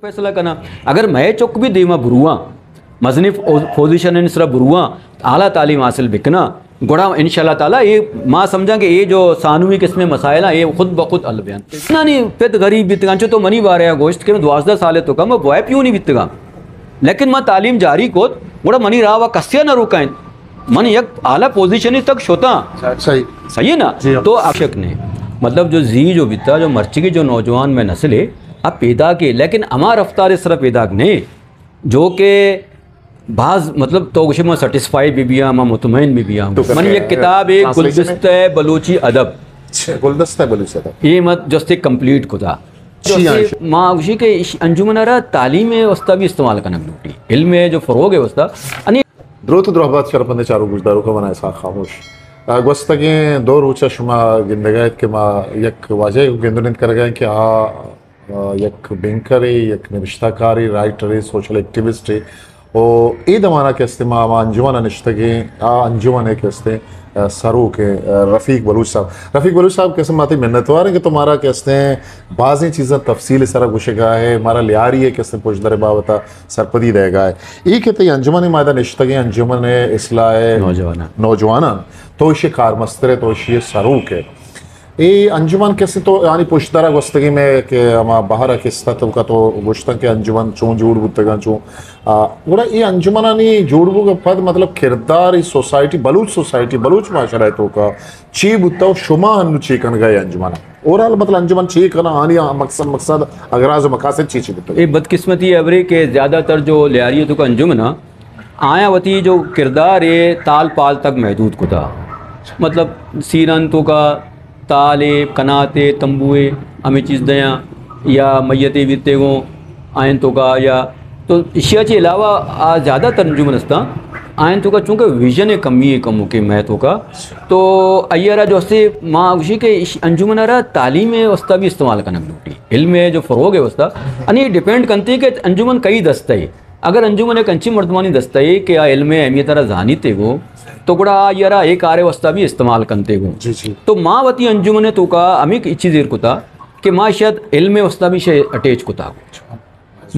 فیصلہ کناں۔ اگر مئے چک بھی دیما برواں، مزنیں پو-، پوزیشن سرا برواں، اعلیٰ تعلیم حاصل بکناں، گڑا انشاءاللہ تعالیٰ اے ما سمجھاں کہ اے جو ثانوی قسم مسائل ہیں، اے خود بخود حل بیاں۔ نانی پت غریب بیتگاں، چو تو منی بارے گوشت کہ من دوازدہ سال تو کم بوائے پیونی بیتگاں، لیکن ما تعلیم جاری کوت، گڑا منی راہ و کسیا نہ روکائیں۔ من یک اعلیٰ پوزیشن تک شوتاں۔ صحیح۔ صحیح ہے نا؟ جی ہاں۔ تو آشک نے، مطلب جو زی جو بیتا، جو مرچی کی جو نوجوان میں نسل ہے، اب پیدا کے، لیکن ہما رفتار اس طرح پیدا نہیں، جو کہ بعض، مطلب، تو گوشے ما سیٹسفائی بھی بیاں، ما مطمئن بھی بیاں۔ تو من کرتے یک ہیں، کتاب ہے، ٹرانسلیشن ہے؟ گلدستہ بلوچی ادب۔ اچھا، گلدستہ بلوچی ادب۔ یہ مت جستے کمپلیٹ کتا۔ جی ہاں۔ جستے ما گوشی کہ اش انجمن را تعلیم واسطہ بھی استعمال کنگ لوٹی۔ علم ہے جو فروغ ہے واسطہ۔ انی دروت و درہبات شرپندیں چاروک گوشداروکاں، من اسحاق خاموش۔ آ، گوستگیں دو روچ ء شما گندگ ء ات کہ ما یک واجہ ء گندن انت کرگ ء کہ آ، آ، یک بینکرے، یک نبشتہ کارے، رائٹرے، سوشل ایکٹیوسٹے۔ و اے دمانا کہ استیں ما ہما انجمن ء نشتگیں، آ انجمن ء کہ استیں، آ، سروک ء، آ، رفیق بلوچ صاحب۔ رفیق بلوچ صاحب کہ استیں ما تئی منتوار ہیں کہ تو مارا کہ استیں بازیں چیزاں تفصیل سرا گوشگا ہے، مارا لیاری ہے کہ استیں پشدر بابتا سرپدی دئیگا ہے۔ اے کہ تئی انجمن ما ادا نشتگیں انجمن اصلاح نوجوانان۔ نوجوانان، تو ایشی کارمستر ہے، تو ایشی سروک ہے۔ اے انجمن کسی تو یعنی پشت درا گوستگی میں کہ ہما بہر کستا تو کا تو گوشتن کہ انجمن چون جوڑ بوتگاں چون، آ، گڑا اے انجمنانی جوڑ بوگ پد مطلب کردار ای سوسائٹی، بلوچ سوسائٹی، بلوچ معاشرہ تو کا چی بوتا و شما انو چی کنگا اے انجمن؟ اوورآل مطلب انجمن چی کناں، آنی مقصد، مقصد، اغراض و مقاصد چی چی بوتگ؟ اے بدقسمتی ء ہبرے کہ زیادہ تر جو لیاری تو کا انجمن آں، آیاں وتی جو کردار ء تال پال تک محدود کتا۔ مطلب سیران تو کا تال ء، کنات ء، تمبو ء، ہمے چیز دیاں یا میت ء بیتے گوں آئین تو کا یا تو ایشی ء چہ علاوہ آ زیادہ تر انجمن استاں، آئین تو کا چونکہ ویژن ء کمی ء کموکے مئے تو کا، تو آئی ء را جو استے ما گوشی کہ اش-، انجمن ء را تعلیم ء واسطہ بھی استعمال کنگ لوٹی، علم ء جو فروغ ء واسطہ، انی ڈیپینڈ کنتے کہ انجمن کئی دست ء۔ اگر انجمن یک انچیں مردمانی دست ء کہ آ علم ء اہمیت ء را زانیتے گوں، تو گڑا آئی ء را اے کار ء واسطہ بھی استعمال کنتے گوں۔ جی، جی۔ تو ما وتی انجمن ء تو کا ہمے چیز ایر کتا کہ ما شاید علم ء واسطہ بھی شے اٹیچ کتا۔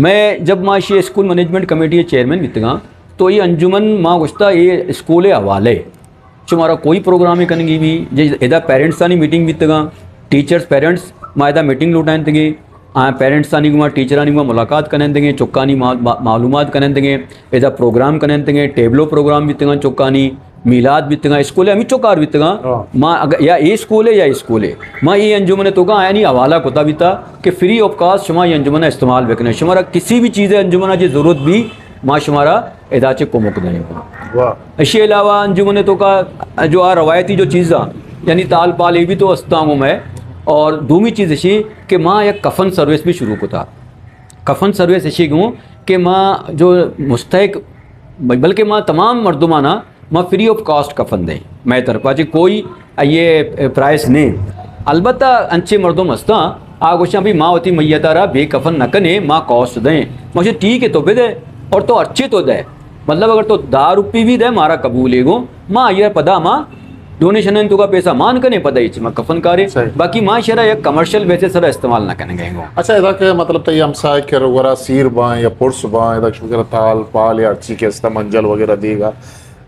میں جب ما ایشی اسکول مینجمنٹ کمیٹی ء چیئرمین بیتگاں، تو اے انجمن ما گوشتا اے اسکول ء حوالے شمارا کوئی پروگرام کنگی بھی، جے ادا پیرنٹسانی میٹنگ بیتگاں، ٹیچرز پیرنٹس ما ادا میٹنگ لوٹائینتگیں، آ پیرنٹسانی گوما ٹیچرانی گوما ملاقات کنندگیں، چکانی ما-، ما-، معلومات کنندگیں، ادا پروگرام کنندگیں، ٹیبلو پروگرام بیتگاں چکانی، میلاد بیتگاں، اسکول ء ہمینچو کار بیتگاں۔ ہاں۔ ما اگر یا اے اسکول ء یا اے اسکول ء، ما اے انجمن ء توکا آیانی حوالہ کتا بیتا کہ فری آف کاسٹ شما اے انجمن ء استعمال بکنیں۔ شمارا کسی بھی چیز ء انجمن ء جے ضرورت بھی، ما شمارا ادا چہ کمک دیں۔ واہ۔ اشی علاوہ انجمن ء توکا جو آ روایتی جو چیزاں، یعنی تال پال اے بھی تو استاں گوں میں، اور دومی چیز اشی کہ ما یک کفن سروس بھی شروع کتا۔ کفن سروس اشی گوں کہ ما جو مستحق، بلکہ ما تمام مردمانا ما فری آف کاسٹ کفن دیں، مئے طرفا چہ کوئی یہ پرائس نہیں۔ البتہ انچے مردم ہستاں، آ گوشاں بھی ما وتی میت ء را بے کفن نہ کنیں، ما کاسٹ دیں۔ ما گوشاں ٹھیک ہے تو بدے، اور تو ہرچے تو دے، مطلب اگر تو دہ روپی بھی دے مارا قبول ہے گوں، ما آئی ء پدا ما ڈونیشن انت تو کا پیسہ مان کنے پدا ہچ ما کفن کارے۔ صحیح۔ باقی ما شرا یک کمرشل بیسس سرا استعمال نہ کنگے گوں۔ اچھا، ادا کہ مطلب تئی ہمسائے کر وغیرہ سیر باں یا پرس باں، ادا شکر تال پال یا ہرچی کہ استا منجل وغیرہ دیگا۔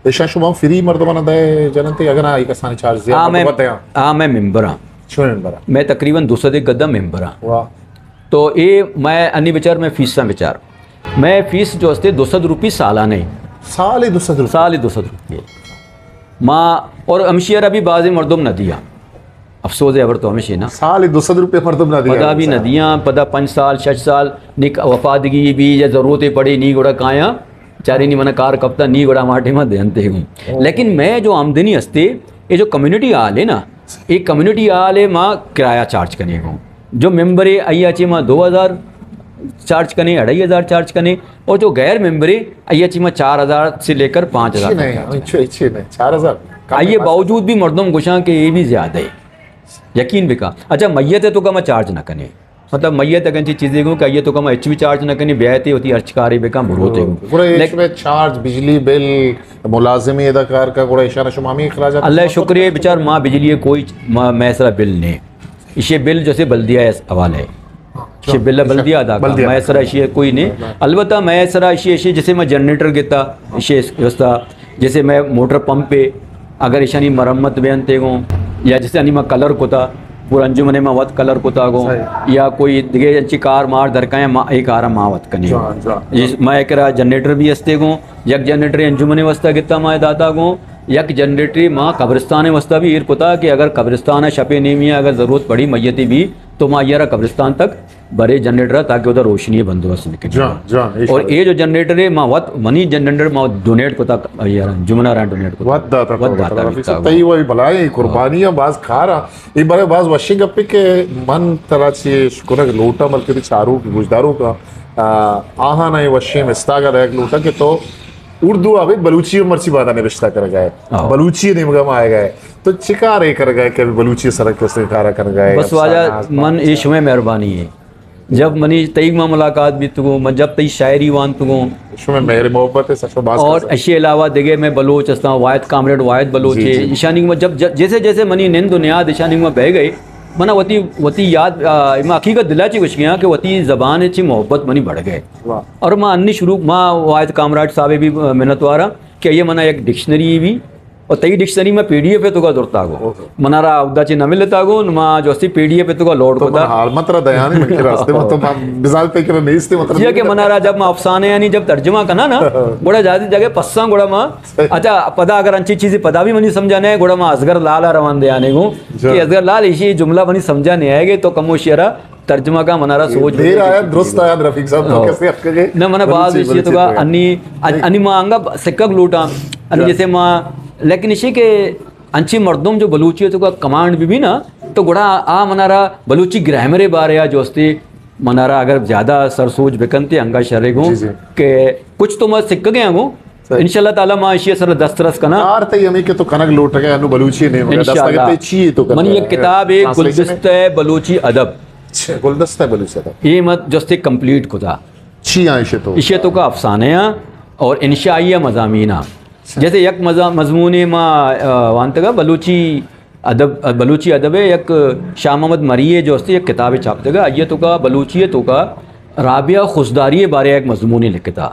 ایشاں شما فری مردماں دے جننتے، اگر ہاں، ایک آسانی چارج زیادہ ہاں، میں، مردم دیاں۔ ہاں، میں ممبر ہاں۔ شما ممبر ہاں؟ میں تقریباً دو سد گدہ ممبر ہاں۔ واہ۔ تو اے میں انی بچار، میں فیساں بچار۔ میں فیس جو ہستے دو سد روپی سالانہ ہے۔ سال دو سد روپی؟ سال دو سد روپی۔ ما، اور ہمشی ء را بھی بازیں مردم نہ دیاں۔ افسوس ہے، خبر تو ہمشی نا۔ سال دو سد روپے مردم نہ دیاں۔ پدا بھی نہ دیاں، پدا پنچ سال، شش سال، نک وفادگی بھی یا ضرورت پڑے نی گڑا کایاں۔ چارے نی من کار کپتا نی گڑا ما ٹائم دینتے گوں۔ لیکن میں جو آمدنی ہستے، یہ جو کمیونٹی ہال ہے نا، یہ کمیونٹی ہال ہے ما کرایہ چارج کنے گوں۔ جو ممبر ہے، آئی ء چہ ما دو ہزار چارج کنے، اڑھائی ہزار چارج کنے، اور جو غیر ممبر ہے، آئی ء چہ ما چار ہزار سے لے کر پانچ ہزار اچھی تک نہیں، چارج کنے۔ اچھی، اچھی نہیں، چار ہزار کم آئی ہے۔ باوجود بھی مردم گوشاں کہ یہ بھی زیادہ ہے۔ یقین بکا۔ اچھا، میت ہے تو کا ما چارج نہ کنے۔ مطلب، میت اگن چی چیزیں گوں کہ آئی تو کا ما ہچ بھی چارج نہ کنے، بیایتے ہوتی ہرچ کارے بکا بروتے گوں۔ گڑا اے لیکن شمئے چارج، بجلی بل، ملازمی ادا کار کا، گڑا اشارہ شما ہمیں اخراجات اللہ شما شکر ہے، بچار ما بجلی ہے کوئی ما، میں سرا بل نہیں۔ اسے بل جیسے بلدیہ ہے حوالے ہے۔ شے بل بلدیات ءَ کہ بلدیات۔ مئے سرا اشی کوئی نہیں۔ البتہ مئے سرا اشی، اشی جیسے ما جنریٹر گتا، اشی واسطہ جیسے مئے موٹر پمپ ہے، اگر اشانی مرمت بیان تے گوں، یا جیسے انی ما کلر کتا، پورا انجمن ما وت کلر کتا گوں، صحیح۔ یا کوئی دگہ انچی کار مار درکائیں، ما اے کارا ما وت کنی۔ جوان، جوان۔ اس ما ایک را جنریٹر بھی ہستے گوں، یک جنریٹر انجمن واسطہ گتا ما داتا گوں، یک جنریٹر ما قبرستان واسطہ بھی ایر کتا کہ اگر قبرستان شپے نیمی اگر ضرورت پڑی میتی بھی تو ما یارا قبرستان تک برے جنریٹر ءَ تاکہ اودا روشنی بندوبست بکنت۔ جان، جان، اے اور شاباش۔ اے جو جنریٹر ہے، ما وت منی جنریٹر ما ڈونیٹ کتا، یار، جمعہ را ڈونیٹ کتا۔ وت داتا وت تو، داتا رفیق بیتا صاحب، ہو۔ تئی وہی بلاہیں قربانی ہاں۔ باز کار ہاں۔ اے بارے باز وشیں گپے کہ من ترا چی شکر لوٹا بلکہ تئی چاروک گوشداروک، آ، آہاں نہ وشیں مستاگ دایک لوٹا کہ تو اردو آ بلوچی مرچی بادا نوشتہ کرگا ہے۔ ہاں۔ بلوچی نیمگا ما آئے گئے۔ تو چکارے کرگا ہے کہ بلوچی سرک کس کارا کرگا ہے؟ بس واجہ، افسانہ، من اے شمئے مہربانی ہے۔ جب منی تئیگ ما ملاقات بیتگوں، من جب تئی شاعری وانتگوں، شمئے مہر محبت ہے، سچ باز اور کسا۔ اشی علاوہ دگہ میں بلوچ ہستاں، واحد کامریڈ واحد بلوچ جی، ہے۔ جی۔ ایشانی ما جب، جب، جیسے جیسے منی نند و نیاد ایشانی ما بہ گئے، منا وتی، وتی یاد، آ، ما حقیقت دلا چی گوش گیا کہ وتی زبان چی محبت منی بڑھ گئے۔ واہ۔ اور ما انی شروع، ما واحد کامریڈ صاحب بھی، آ، منت وارا کہ یہ منا ایک ڈکشنری بھی اور تئی ڈکشنری میں پی ڈی ایف ءِ توکا زرتا گو۔ اوہو۔ منارا اودا چی نہ ملتا گو، ما جو ہستی پی ڈی ایف ءِ توکا لوڈ تو کتا۔ من حال مت را دیانی من کے راستے میں تو ما بزال پہ کرا نیستے مطلب جی کہ منارا جب ما افسانے یعنی جب ترجمہ کنا نا، گڑا جادی جگہ پساں گڑا ما، صحیح۔ اچھا، پدا اگر انچی چیزی پدا بھی منی سمجھا نہیں، گڑا ما اصغر لال ءَ روان دیانے گو، جی۔ کہ اصغر لال ایشی جملہ منی سمجھا نہیں آئے گے تو کمو شیرا ترجمہ کا منارا سوچ دیر بجے آیا، کی درست چیز آیا، رفیق صاحب، تو ہو۔ کیسے اٹک گئے؟ نہ، من بلوچی، باز بلوچی اسی تو کا پروگرام۔ انی، ان-، نہیں۔ انی ما انگا سکگ لوٹاں۔ انی جا۔ جیسے ما، لیکن اسی کہ انچی مردم جو بلوچی تو کا کمانڈ بھی، بھی نا، تو گڑا آ منارا بلوچی گرامر بارے آ جو استے منارا اگر زیادہ سر سوچ بکنتے انگا شرے گوں جی، جی۔ کہ کچھ تو ما سکگ گیا گوں، صحیح۔ انشاءاللہ تعالی ما اشی سر دسترس کنا۔ کار تئی ہمیں کہ تو کنگ لوٹگے انو بلوچی نیمگا۔ انشاءاللہ۔ دستگتے چی تو کنا؟ منی یک کتاب ہے ٹرانسلیشن ہے؟ گلدستہ بلوچی ادب۔ اچھا، گلدستہ بلوچی ادب۔ یہ مت جستے کمپلیٹ کتا۔ چی آں اشی تو؟ اشی تو کا افسانے آں اور انشائیہ مضامین آں۔ اچھا۔ جیسے یک مضا-، مضمون ما، آ، وانتگا بلوچی ادب، بلوچی ادب ہے، یک شاہ محمد مری ہے جو استے یک کتاب چھاپتگا، آئیے تو کا بلوچی ہے تو کا رابعہ خضداری بارے یک مضمون لکھتا۔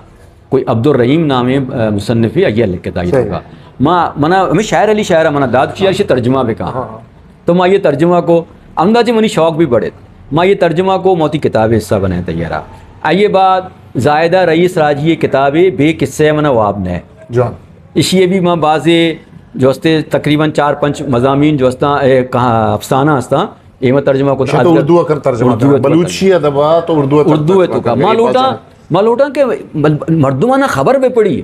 کوئی عبدالرحیم نامیں، آ، مصنفے، آئی ءَ لکھتا آئی صحیح۔ توکا۔ ما، منا، ہمیں شاعر علی شاعر منا داد کیا، اشی ترجمہ بکا۔ ہاں، ہاں۔ تو ما یہ ترجمہ کو، ہمدا چی منی شوق بھی بڑھت۔ ما یہ ترجمہ کو، موتی کتاب حصہ بنائے تیارا۔ آئیے بعد زاہدہ رئیس راجی یہ کتاب ہے، بے قصہ منا واب نہ۔ جان۔ اشی بھی ما بازے جو استے تقریباً چار پنچ مضامین جو استا، اے، کہاں افسانہ استا، اے ما ترجمہ کو اچھا، تو اردو اکر ترجمہ اردو کرا۔ اکر بلوچی ادب آ تو اردو اکر اردو ہے ترجمہ تو کا۔ کرا۔ ما یہ لوٹا، بات ہے۔ ما لوٹاں کہ مل-، مردمانا خبر بہ پڑی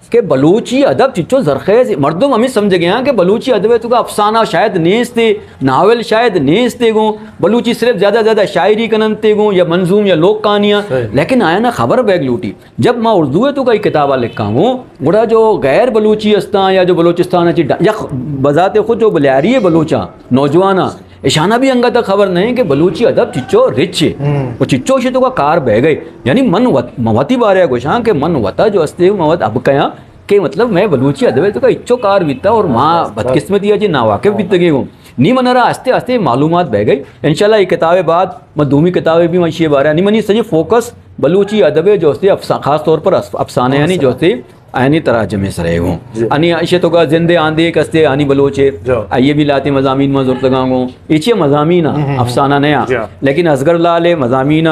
کہ بلوچی ادب چچو زرخیز، مردم ہمیں سمجھ گیا کہ بلوچی ادب ہے تو کا افسانہ شاید نیستے، ناول شاید نیستے گوں، بلوچی صرف زیادہ زیادہ شاعری کننتے گوں یا منظوم یا لوک کہانیاں، صحیح۔ لیکن آیا نا خبر بیگ لوٹی۔ جب ما اردو ہے تو کا یہ کتابہ لکھا گوں، گڑا جو غیر بلوچی استاں یا جو بلوچستان چی ڈا-، یا خ-، بذات خود جو بلیاری ہے بلوچاں، نوجواناں، اشانا بھی انگت خبر نہیں کہ بلوچی ادب چچو رچ ہے۔ ہم۔ و چچو شی تو کا کار بہ گئے۔ یعنی من وت-، من وتی بارے گوشاں کہ من وتا جو استے، من وت اب کیاں کہ مطلب میں بلوچی ادب تو کا اچو کار بیتا اور ما بس، بس۔ بدقسمتی ہے جی ناواقف بیتگی ہوں۔ نی منارا آستے آستے معلومات بہ گئی۔ انشاءاللہ یہ کتاب بعد، من دومی کتاب بھی من شی بارے، نی منی سجے فوکس بلوچی ادب جو استے افسا-، خاص طور پر اف-، افسانے ہاں، یعنی جو استے آیانی تراجم سرے گوں۔ جی۔ انی اشی تو کا زندے آندے کستے آنی بلوچے۔ جو۔ آئیے بھی لاتے مضامین ما زرتگاں گوں۔ ایچے مضامین ہم، ہم، ہم۔ افسانہ نیا۔ جی۔ لیکن اصغر لال مضامین،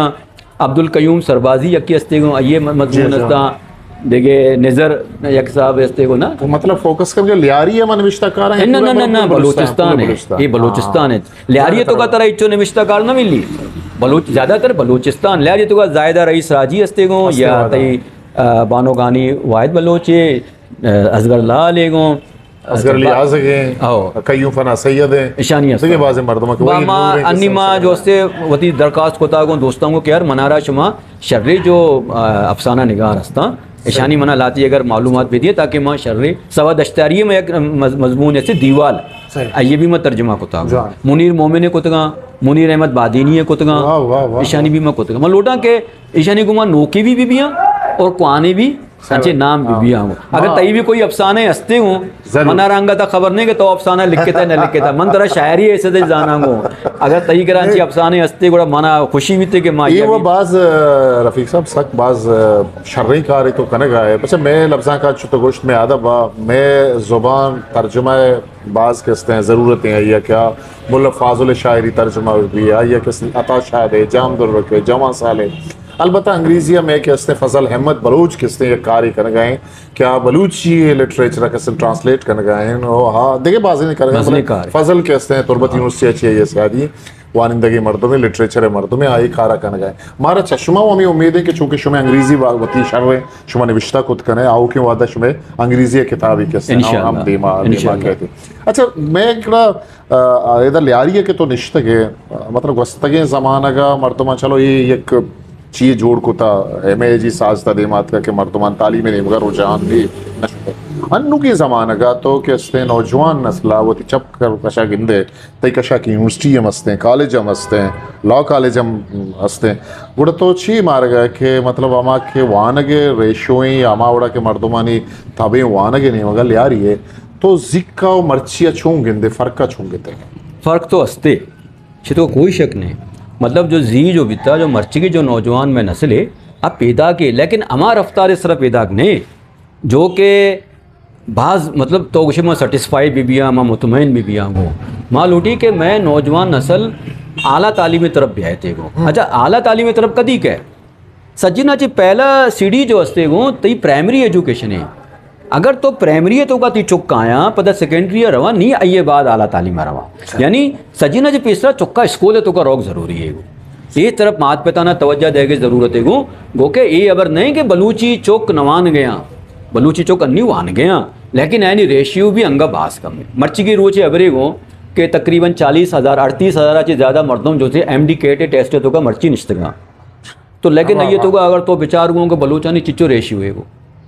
عبدالقیوم سربازی یکی استے گوں، آئیے م-، مضمون جی، جی۔ استا۔ دیگے نظر یک صاحب استے گوں نا۔ تو مطلب فوکس کر کے لیاری ہے من نوشتہ کار ہیں، نہ، نہ، پورا نہ، نہ، پورا بلوچستان، بلوچستان ہے۔ پورا بلوچستان۔ یہ بلوچستان ہاں۔ ہے۔ لیاری تو کا طرح اچو نوشتہ کار نہ ملی۔ بلوچ، زیادہ تر بلوچستان۔ لیاری تو کا زاہدہ رئیس راجی استے گوں استے یا بعد تئی آ، بانو گانی واحد بلوچ ہے، آ، اصغر لال ہے گوں۔ اصغر علی آزگ ہیں، ہو۔ قیوم فنا سید ہیں۔ اشانی ہستاں۔ دیگہ بعض مردم کہ با وہی ما نور ہیں کہ انی ما سلسلہ جو ہے۔ استے وتی درخواست کتا گوں دوستاں گوں کہ یار منارا شما شرے جو، آ، افسانہ نگار ہستاں، صحیح۔ اشانی منا لاتی اگر معلومات بھی دیے تاکہ ما شرے سوا دشتاری میں یک مض-، مضمون ایسے دیوال۔ صحیح۔ آئیے بھی میں ترجمہ کتا گوں۔ جوان۔ منیر مومن کتگاں، منیر احمد بادینی کتگاں۔ واہ، واہ، واہ، اشانی واہ۔ بھی میں کتگاں۔ میں لوٹاں کہ ایشانی گوما نوکی بھی، بھی بیاں اور کوانے بھی انچے نام بہ بیاں۔ اگر تئی بھی کوئی افسانے ہستے ہوں، ضرور۔ منا رنگا تا خبر نہیں کہ تو افسانہ لکھتا ہے نہ لکھتا۔ من ترا شاعری ایسے دے جانا ہوں۔ اگر تئی کرا انچے افسانے ہستے گڑا منا خوشی بیتے کہ ما یہ یہ وہ بھی باز، آ، رفیق صاحب، سک باز، آ، شریں کارے تو کنگا ہے۔ بچہ، میں لفظاں کا چھتو گوشت میں آدھا با، میں زبان ترجمہ ہے، باز کستے ہیں، ضرورتیں ہیں یا کیا؟ ملا فاضل شاعری ترجمہ بھی ہے، یا کس عطا شاد ہے، جام درک ہے، جمع صالح۔ البتہ انگریزی میں کستے فضل احمد بلوچ کستے یک کارے کنگا ہیں۔ کیا بلوچی لٹریچر کستے ٹرانسلیٹ کنگا ہیں؟ او ہاں، دیگه بازی نے کنگا ہیں، مزنی مطلب کار۔ فضل کستے ہیں، تربت یونیورسٹی اچھی ہے یہ سیادی۔ وانندگی مردمے، لٹریچر مردمے، آئی کارا کنگا ہیں۔ مارا چہ شما ہمیں امید ہے کہ چونکہ شما انگریزی با-، وتی شر ہے، شما نوشتہ کت کنے، آؤکیں وعدہ شما انگریزی کتابی کستے ہیں، انشاءاللہ۔ ہم دیما، دیما انشاءاللہ۔ کہتے۔ اچھا، میں ایک آ، ادا لیاری ہے کہ تو نشتگ ہے، مطلب، گوستگیں زمانگا مردمان، چلو، یہ یک چیئے جوڑ کتا، ایم اے جی ساز تا دیما اتکا کہ مردمان تعلیم نیمگا رجحان بھی نشتا۔ انوگیں زمانگا تو کہ استیں نوجوان نسلا وتی چپ کر کشا گندے، تئی کشا کہ یونیورسٹی ہم استیں، کالج ہم استیں، لا کالج ہم استیں، گڑا تو چی مارگا کہ، مطلب، ہما کہ وانگ ریشوئیں یا ہما وڑا کہ مردمانی تبیں وانگ نیمگا لیاری ہے، تو زیکا و مرچیا چون گندے، فرقا چون گندے؟ فرق تو استے، چہ تو کوئی شک نہیں۔ مطلب، جو زی جو بیتا، جو مرچی کی جو نوجوان میں نسل ہے، اب پیدا کے، لیکن ہما رفتار اس طرح پیدا نہیں، جو کہ بعض، مطلب، تو گوشے، میں سیٹسفائی بھی بیاں، میں مطمئن بھی بیاں گو۔ ما لوٹی کہ میں نوجوان نسل اعلیٰ تعلیم طرف بھی آئے تھے گو۔ اچھا، اعلیٰ تعلیم طرف کدی کہ سجنا چی پہلا سیڑھی جو استے گو، تئی پرائمری ایجوکیشن ہے۔ اگر تو پرائمری ہے تو کا تی چک آیا، پدا سیکنڈری ہے رواں، نہیں، آئیے بعد اعلیٰ تعلیم رواں۔ یعنی سجنا چی پیسرا چکا اسکول ہے تو کا روک ضروری ہے گو۔ یہ طرف مات پتا نا توجہ دے گے ضرورت ہے گو، گو کہ یہ ابر نہیں کہ بلوچی چک نوان گیا، بلوچی چک انی وان گیا، لیکن اینی ریشیو بھی انگا باز کم ہے۔ مرچی کی روچے ابرے گو کہ تقریباً چالیس ہزار، اڑتیس ہزار چی زیادہ مردم جو تھے ایم ڈی کیٹ ٹیسٹ تو کا مرچی نشتگا۔ تو لیکن یہ تو کا اگر تو بچار گو کہ بلوچانی چچو ریشیو ہے گو،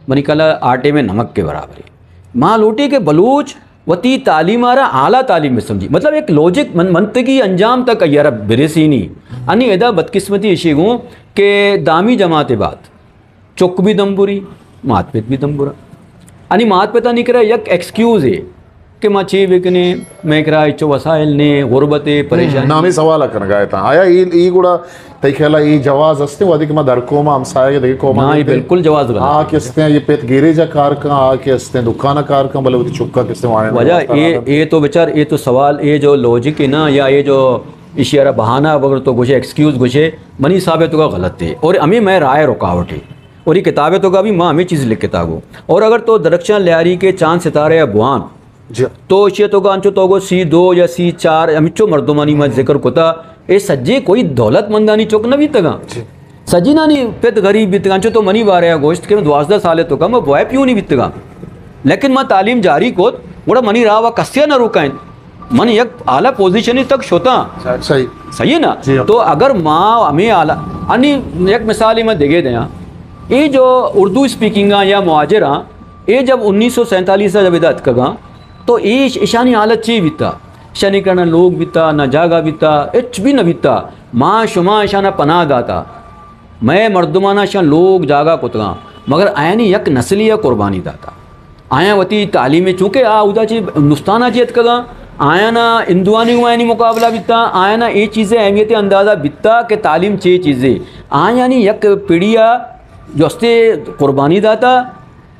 منی کلا آٹے میں نمک کے برابر ہے۔ ماں لوٹی کہ بلوچ وتی تعلیم آرا اعلیٰ تعلیم میں سمجھی، مطلب، ایک لوجک من-، منطقی انجام تک یار برسینی۔ انی ادا بدقسمتی اشی گو کہ دامی جماعت بعد چک بھی دمبری، مات پت بھی دمبرا۔ انی مات پتا نہیں کرا یک ایکسکیوز ہے کہ ما چی بکنے، میں کرا اچو وسائل نے، غربت ہے، پریشانی۔ نامی سوال کنگا ہے تا۔ آیا ای، ای گڑا تئی خیال ای جواز استے؟ وادی کہ ما در قوم ہمسایہ کے دیکھے قوم نا، یہ بالکل جواز غلط آ ہے۔ کہ استے یہ پیت گیرے جا کار کن، آ کہ استے دکان کار کن، بلے وتی چکا کہ استے وانے وجہ اے، اے تو بچار، اے تو سوال، اے جو لوجک ہے نا، یا اے جو اشی آرا بہانہ بگر تو گوشے، ایکسکیوز گوشے، منی حساب ہے تو کا غلط ہے۔ اور ہمیں میں رائے رکاوٹ ہے۔ اور یہ کتاب ہے تو کا بھی ماں ہمیں چیز لکھتا گو۔ اور اگر تو درخشاں لیاری کے چاند ستارے یا بوان، جی۔ تو اشی تو کا انچو تو گو سی دو یا سی چار، ہمچو مردمانی میں ذکر کتا، اے سجے کوئی دولت مندانی چک نہ بیتگا۔ جی۔ سجینانی پت غریب بیتگا، انچو تو منی بارے گوشت کہ میں دوازدہ سال تو کا میں بوائے پیونی بیتگا۔ لیکن میں تعلیم جاری کوت، گڑا منی راہ و کسیا نہ روکائیں۔ من یک اعلیٰ پوزیشن تک شوتاں۔ صحیح۔ صحیح ہے نا؟ جی۔ تو اگر ماں ہمیں اعلیٰ، انی یک مثال میں دگے دیاں۔ یہ جو اردو اسپیکنگ یا مہاجر ہاں، یہ جب انیس سو سینتالیس جب ادا اتکگاں، تو ایش، ایشانی حالت چی بیتا؟ شنی کرنا لوگ بیتا، نہ جاگا بیتا، اچ بھی نہ بیتا۔ ماں شما ایشانا پناہ داتا۔ مئے مردمانا شان لوگ جاگا کتگاں، مگر آیانی یک نسلی ء قربانی داتا۔ آیاں وتی تعلیم ء، چونکہ آ اودا چہ ہندوستان ء چہ اتکگاں، آیانا ہندوانی گوں آیانی مقابلہ بیتا، آیانا اے چیز ء اہمیت ء اندازہ بیتا کہ تعلیم چے چیزے۔ آیانی یک پیڑی ء جو استے قربانی داتا،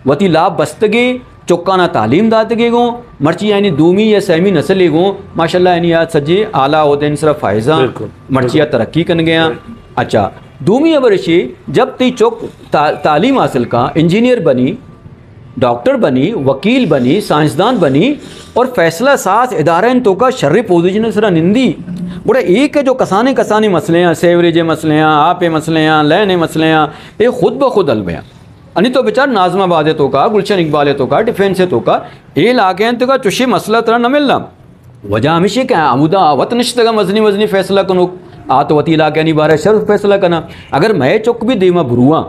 وتی لاپ بستگے، چکانا تعلیم داتگے گوں، مرچی یعنی دومی یا سیمی نسلے گوں، ماشاءاللہ یعنی آ سجے اعلیٰ عہدے سرا فائزاں، بالکل، مرچی آ بالکل۔ ترقی کنگے آں۔ بالکل۔ اچھا، دومی خبر اشی، جب تی چک تا-، تعلیم حاصل کا، انجینئر بنی، ڈاکٹر بنی، وکیل بنی، سائنسدان بنی اور فیصلہ ساز ادارہ ان تو کا شر پوزیشن سرا نندی، گڑا اے کہ جو کسانے کسانے مسئلے ہیں، سیوریج مسئلے ہیں، آپ مسئلے ہیں، لین مسئلے ہیں، اے خود بخود حل بیاں۔ انی تو بچار ناظم آباد ء توکا، گلشن اقبال ء توکا، ڈیفنس ء توکا، اے علاقے انت کہ چشیں مسئلہ ترا نہ ملنا۔ وجہ ہمیشی کہ ہمودا وت نشتگا مزنی مزنی فیصلہ کنوک، آ تو وتی علاقے نی بارے شر فیصلہ کنا۔ اگر مئے چک بھی دیما برواں،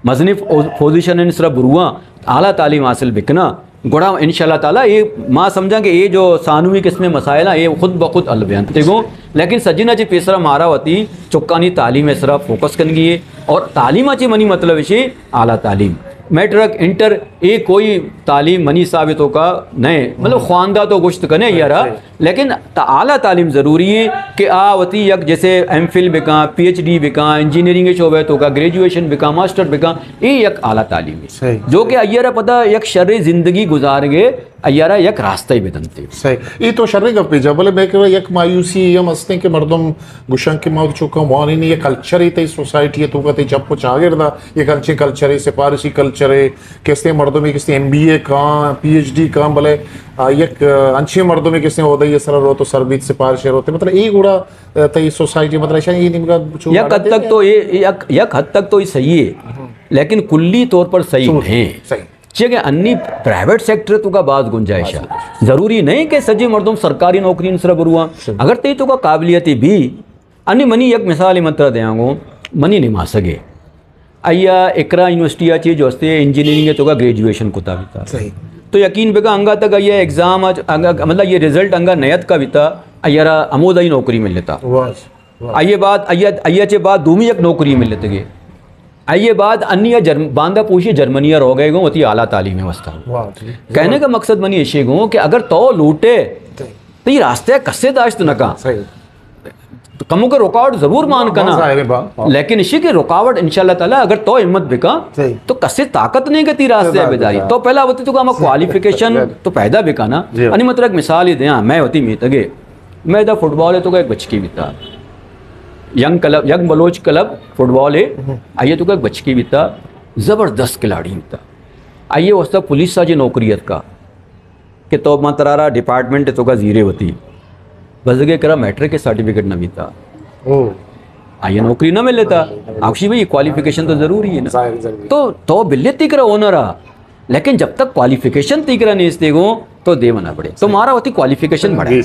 مزنی پو-، پوزیشن ان سرا برواں، اعلیٰ تعلیم حاصل بکنا، گڑا انشاءاللہ تعالیٰ اے ما سمجھاں کہ اے جو ثانوی قسم مسائل ہیں، اے خود بخود حل بیان تے گوں۔ لیکن سجنا چہ پیسرا مارا وتی چکانی تعلیم ء سرا فوکس کنگی ہے، اور تعلیم چہ منی مطلب ہے اعلیٰ تعلیم۔ میٹرک، انٹر، اے کوئی تعلیم منی حساب توکا نہ ایں۔ مطلب، خواندہ تو گوشت کنے یارا، لیکن تا-، اعلیٰ تعلیم ضروری ایں کہ آ وتی یک جیسے ایم فل بکاں، پی ایچ ڈی بکاں، انجینئرنگ شعبہ توکا گریجویشن بکاں، ماسٹر بکاں، اے یک اعلیٰ تعلیم ایں۔ جو کہ ایرا پدا یک شر زندگی گزارگے، ایرا یک راستہ بدنتے۔ صحیح۔ اے تو شریں گپے جا، بلے مئے کرا یک مایوسی اے ہم ہستیں کہ مردم گوشن کہ ما چوکاں وانینی، یہ کلچرے تئی سوسائٹی توکا، تئی چپ و چاگردا، یہ انچیں کلچرے، سفارشی کلچرے، کستے مردمے کستے ایم بی اے کاں، پی ایچ ڈی کاں، بلے، آ، یک، آ، انچیں مردمے کستے عہدہ یہ سرا روت و سر بیت سفارشے روت۔ مطلب، اے گڑا، آ، تئی سوسائٹی، مطلب، ایشاں اے نیمگا چو یک حد تک تو اے، یک، یک حد تک تو اے صحیح ایں، لیکن کلی طور پر صحیح نہ ایں۔ صحیح۔ چیئے کہ انی پرائیویٹ سیکٹر توکا باز گنجائش ایں۔ ضروری نہ ایں کہ سجے مردم سرکاری نوکری سرا برواں۔ اگر تئی توکا قابلیتے بی، انی منی یک مثالے من ترا دیاں گوں، منی نماسگے۔ آئیا اقرا یونیورسٹی آ چی جو ہستے انجینئرنگ توکا گریجویشن کتا بیتا۔ تو یقین بکن انگا تک آئیا ایگزام آ، انگا، مطلب یہ رزلٹ انگا نیتکا بیتا، آئیا را ہمودا ہی نوکری ملتا۔ آئیے بعد، آئیے، آئیے چے بعد دومی یک نوکری ملتگے۔ آئیے بعد انی جرم-، باندا پوشی جرمنی روگے گوں وتی اعلیٰ تعلیم واسطہ۔ کہنے کا مقصد منی ایشے گوں کہ اگر تو لوٹے، تئی راستہ کسے داشت نہ کاں۔ کمو کہ رکاوٹ ضرور مان کنا، لیکن ایشی کہ رکاوٹ انشاءاللہ تعالیٰ اگر تو ہمت بکاں، تو کسے طاقت نہ ایں کہ تئی راستہ بداری۔ تو پہلا وتی توکا ہما کوالیفیکیشن تو پیدا بکاں نا۔ انی مطلب ایک مثال ہی دیاں، مئے وتی میتگے، مئے دا فٹبال توکا ایک بچکی بیتا، young club, young Baloch club football ایں، آئیے توکا ایک بچکی بیتا، زبردست کھلاڑی بیتا۔ آئیے واسطہ پولیس آ جی نوکری اتکا کہ تو ما ترارا ڈپارٹمنٹ توکا زیرے وتی، بزگے کرا میٹرک سرٹیفکیٹ نہ بیتا۔ آئیے نوکری نہ ملتا۔ آکشی بھئی، کوالیفیکیشن تو ضروری ایں نا۔ تو، تو بلے تئی کرا ہنر آ، لیکن جب تک کوالیفیکیشن تئی کرا نیستے گوں، تو دیما نہ بڑھے۔ تو مارا وتی کوالیفیکیشن بڑھائے۔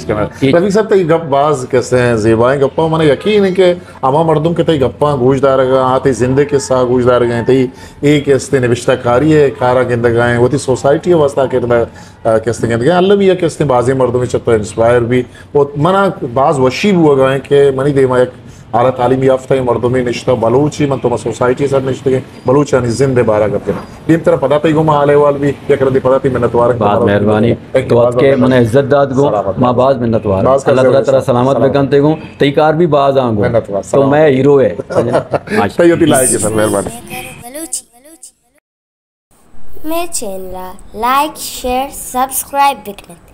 رفیق صاحب، تئی گپ باز کسے زیبائیں گپا، من یقین ایں کہ ہما مردم کہ تئی گپاں گوش دارگا، آ تئی زندے قصہ گوش دارگا ایں، تئی اے کستے نبشتہ کاری اے کارا گندگا ایں، وتی سوسائٹی واسطہ کردہ، آ، کستے گندگا ایں، اللہ بھی یک کستے بازیں مردم چہ تو انسپائر بی۔ و منا باز وشی بوگا ایں کہ منی دیما یک اعلیٰ تعلیم یافتہ مردمے نشتہ، بلوچے، من تو ما سوسائٹی سر نشتگیں، بلوچانی زند بارا گپ کناں۔ دیم ترا پدا تئی گوں ما حال احوال بی، یک رندے پدا تئی منتوار ایں۔ باز مہربانی۔ تو ات کہ من عزت دات گوں، ما باز منتوار ایں۔ اللہ تعالیٰ ترا سلامت بکنتے گوں، تئی کار بھی باز آں گوں۔ تو مئے ہیرو ئے۔ تئی وتی لائق ایں سر، مہربانی۔ مئے چینل ءَ لائک، شیئر، سبسکرائب بکنت۔